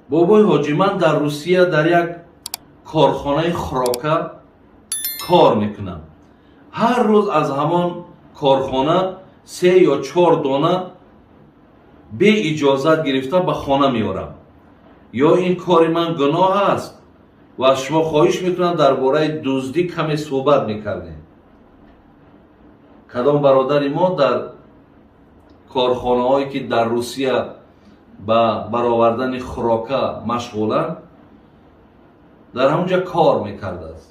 Бобои ҳоҷӣ, ман дар Русия дар як корхонаи хӯрока кор мекунам. Ҳар рӯз аз ҳамон корхона се ё чор дона беиҷозат гирифта ба хона меорам. Ё ин кори ман гуноҳ аст? Ва аз шумо хоҳиш мекунам, дар бораи дуздӣ каме суҳбат мекардем. Кадом бародари мо дар корхонаҳое, ки дар Русия ба баровардани хӯрока машғуланд, дар ҳамон ҷа кор мекардааст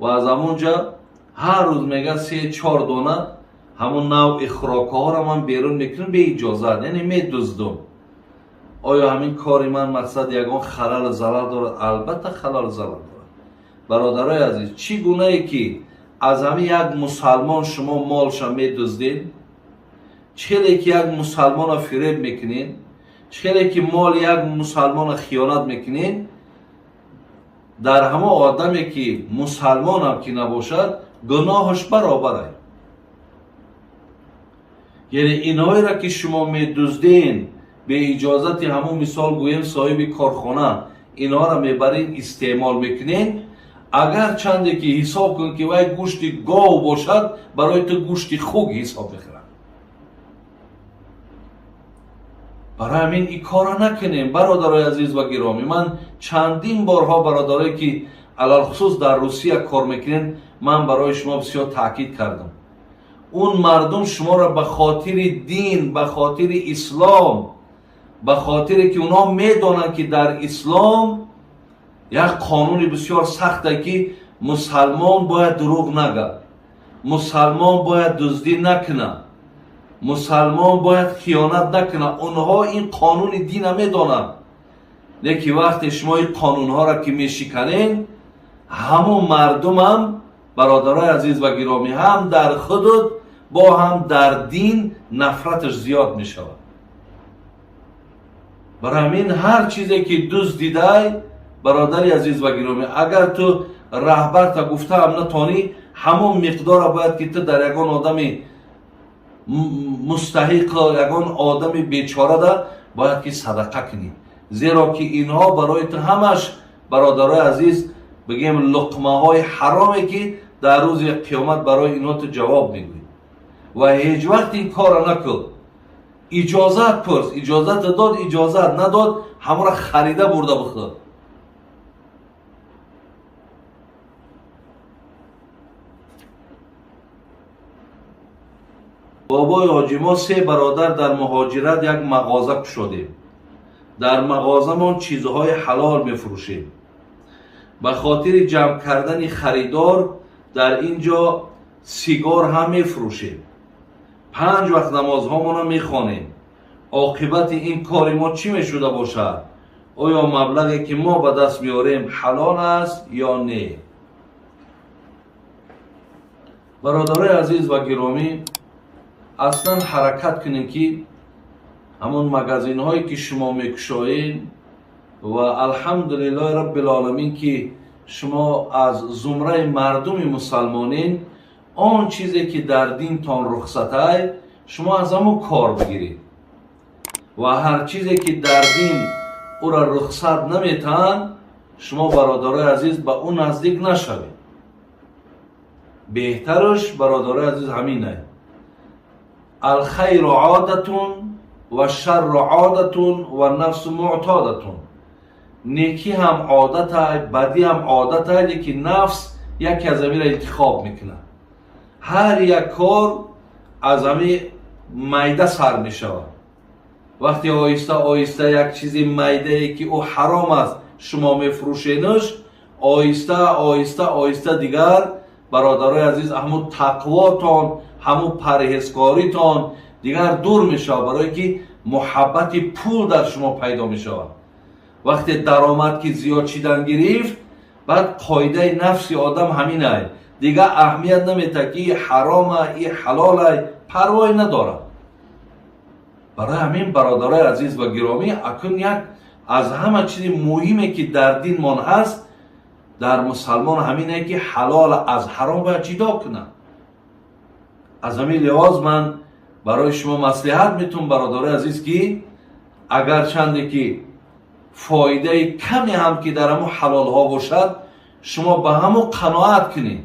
ва аз ҳамон ҷа ҳар рӯз мега, се чор дона ҳамон навъи хӯрокаҳоро ман берун мекунам беиҷозат, яъне медуздум. Оё ҳамин кори ман, мақсад, ягон халалу залал дорад? Албатта, халалу залал дорад. Бародарои азиз, чӣ гунае ки аз ҳамин як мусалмон шумо молша медуздед, чӣ хеле ки як мусалмонро фиреб мекунед, чӣ хеле ки моли як мусалмонро хиёнат мекунед, дар ҳамон одаме ки мусалмонам ки набошад, гуноҳаш баробарай. Яъне инҳоеро ки шумо медузден беиҷозати ҳамон, мисол гӯем, соҳиби корхона, инҳоро мебаред, истеъмол мекунед, агар чанде ки ҳисоб кун ки вай гӯшти гов бошад, барои ту гӯшти хук ҳисоб мехӯрад. Барои ҳамин ин корро накунем. Бародарои азиз ва гиромӣ, ман чандин борҳо, бародарое ки алалхусус дар Русия кор мекунед, ман барои шумо бисёр таъкид кардам. Он мардум шуморо ба хотири дин, ба хотири ислом, ба хотире ки онҳо медонанд, ки дар ислом як қонуни бисёр сахте, ки мусалмон бояд дурӯғ нагӯяд, мусалмон бояд дуздӣ накунад, мусалмон бояд хиёнат накунад. Онҳо ин қонуни дина медонанд, лекин вақте шумо ин қонунҳоро ки мешиканед, ҳамон мардумам, бародарои азиз ва гиромӣ, ҳам дар худут бо ҳам дар дин нафраташ зиёд мешавад. Барои ҳамин ҳар чизе ки дуздидай, бародари азиз ва гиромӣ, агар ту раҳбарта гуфтаам натонӣ, ҳамон миқдора бояд ки ту дар ягон одами мустаҳиқ, ягон одами бечорада бояд ки садақа кунӣ, зеро ки инҳо барои ту ҳамаш, бародарои азиз, бигем, луқмаҳои ҳароме, ки дар рӯзи қиёмат барои инҳо ту ҷавоб мегӯӣ. Ва ҳеҷ вақт ин корро накун. Иҷозат пурс, иҷозат дод, иҷозат надод, ҳамонро харида бурда бихӯр. Бобои ҳоҷӣ, мо се бародар дар муҳоҷират як мағоза кушодем. Дар мағозамон чизҳои ҳалол мефурӯшем. Ба хотири ҷамъ кардани харидор дар ин ҷо сигор ҳам мефурӯшем. Панҷ вақт намозҳомонро мехонем. Оқибати ин кори мо чӣ мешуда бошад? Оё маблағе ки мо ба даст меорем, ҳалол аст ё не? Бародарои азиз ва гиромӣ, аслан ҳаракат кунем, ки ҳамон магазинҳое ки шумо мекушоед, ва алҳамдулиллоҳи раббилоламин, ки шумо аз зумраи мардуми мусалмонин, он чизе ки дар динтон рухсатай, шумо аз ҳамон кор бигиред ва ҳар чизе ки дар дин ӯра рухсат наметаҳанд, шумо, бародарои азиз, ба ӯ наздик нашавед. Беҳтараш, бародарои азиз, ҳаминае: алхайру одатун ва шарру одатун ва нафсу муътодатун. Некӣ ҳам одатай, бадӣ ҳам одатай, лекин нафс яке аз ҳаминро интихоб мекунад. Ҳар як кор аз ҳами майда сар мешавад. Вақте оҳиста оҳиста як чизи майдае, ки ӯ ҳаром аст, шумо мефурӯшенаш, оҳиста оҳиста оҳиста дигар, бародарои азиз, ҳамун тақвотон, ҳамун парҳезкоритон дигар дур мешавад, барое ки муҳаббати пул дар шумо пайдо мешавад. Вақте даромад ки зиёд шидан гирифт, баъд қоидаи нафси одам ҳаминай: дигар аҳамият наметаҳад, ки и ҳарома, и ҳалолай, парвое надорад. Барои ҳамин, бародарои азиз ва гиромӣ, акун як аз ҳама чизи муҳиме, ки дар динмон ҳаст, дар мусалмон, ҳамине, ки ҳалол аз ҳаром бояд ҷидо кунад. Аз ҳамин лиҳоз ман барои шумо маслиҳат метавон, бародарои азиз, ки агарчанде ки Фоидаи каме ҳам ки дар ҳамун ҳалолҳо бошад, шумо ба ҳамун қаноат кунед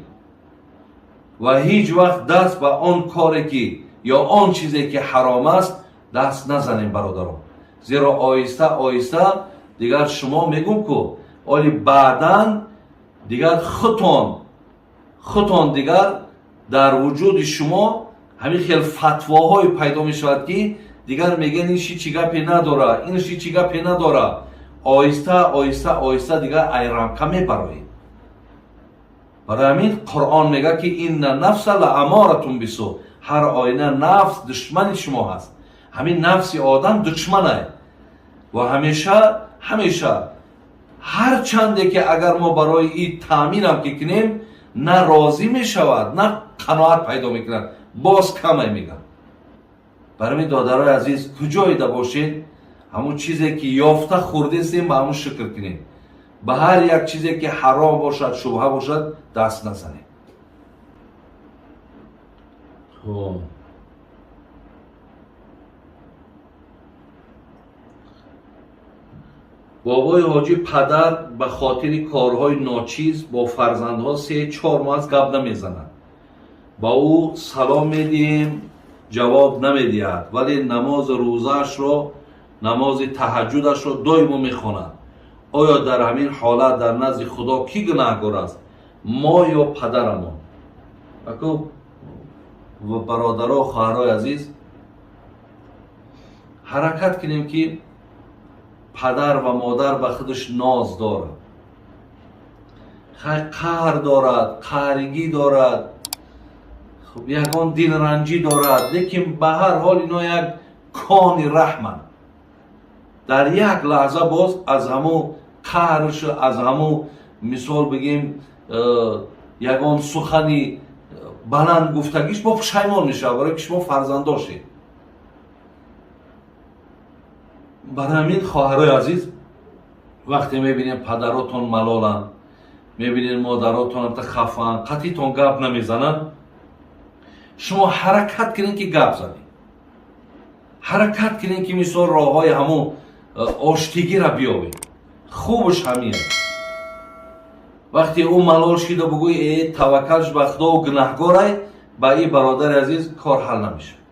ва ҳеҷ вақт даст ба он коре ки ё он чизе ки ҳаром аст даст назанем, бародарон. Зеро оҳиста оҳиста дигар шумо мегӯм ку оли баъдан дигар худтон дигар дар вуҷуди шумо ҳамин хел фатвоҳое пайдо мешавад, ки дигар мегӯянд ин чӣ гапе надора, ин чӣ гапе надора. Оҳиста оҳиста оҳиста дигар айрамка мебароед. Барои ҳамин Қуръон мегӯяд, ки инна нафса ла аморатун бису, ҳар оина нафс душмани шумо ҳаст. Ҳамин нафси одам душманае ва ҳамеша ҳамеша ҳар чанде ки агар мо барои ин таъминам ки кунем, на розӣ мешавад, на қаноат пайдо мекунад, боз камай мегӯяд. Барои ҳамин, додарои азиз, куҷоида бошед, ҳамун чизе ки ёфта хӯрдестем, ба ҳамун шукр кунем. Ба ҳар як чизе ки ҳаром бошад, шубҳа бошад, даст назанем. Хуб, бобои ҳоҷӣ, падар ба хотири корҳои ночиз бо фарзандҳо 3-4 моҳ аст гап намезанад. Ба ӯ салом медиҳем, ҷавоб намедиҳад, вале намози рӯзаашро, намози таҳаҷҷудашро доимо мехонад. Оё дар ҳамин ҳолат дар назди Худо кӣ гунаҳкор аст, мо ё падарамон? Аку бародаро, хоҳарои азиз, ҳаракат кунем, ки падар ва модар ба худаш ноз дорад, хай қаҳр дорад, қаҳригӣ дорад, хуб ягон дилранҷӣ дорад, лекин ба ҳар ҳол ино як кони раҳманд. Дар як лаҳза боз аз ҳамун қаҳрш, аз ҳамун мисол бигем ягон сухани баланд гуфтагиш бо пушаймон мешавад, барое ки шумо фарзанддошед. Барои ҳамин, хоҳарои азиз, вақте мебинем падаротон малоланд, мебинем модаротон хафанд, қатъитон гап намезананд, шумо ҳаракат кунед, ки гап занед, ҳаракат кунед, ки мисол роҳҳои ҳамун оштигиро биёбед. Хубш ҳамин: вақте ӯ малол шида бугӯй, э, таваккалш ба Худо, гунаҳгорай, ба ин бародари азиз кор ҳал намешавад.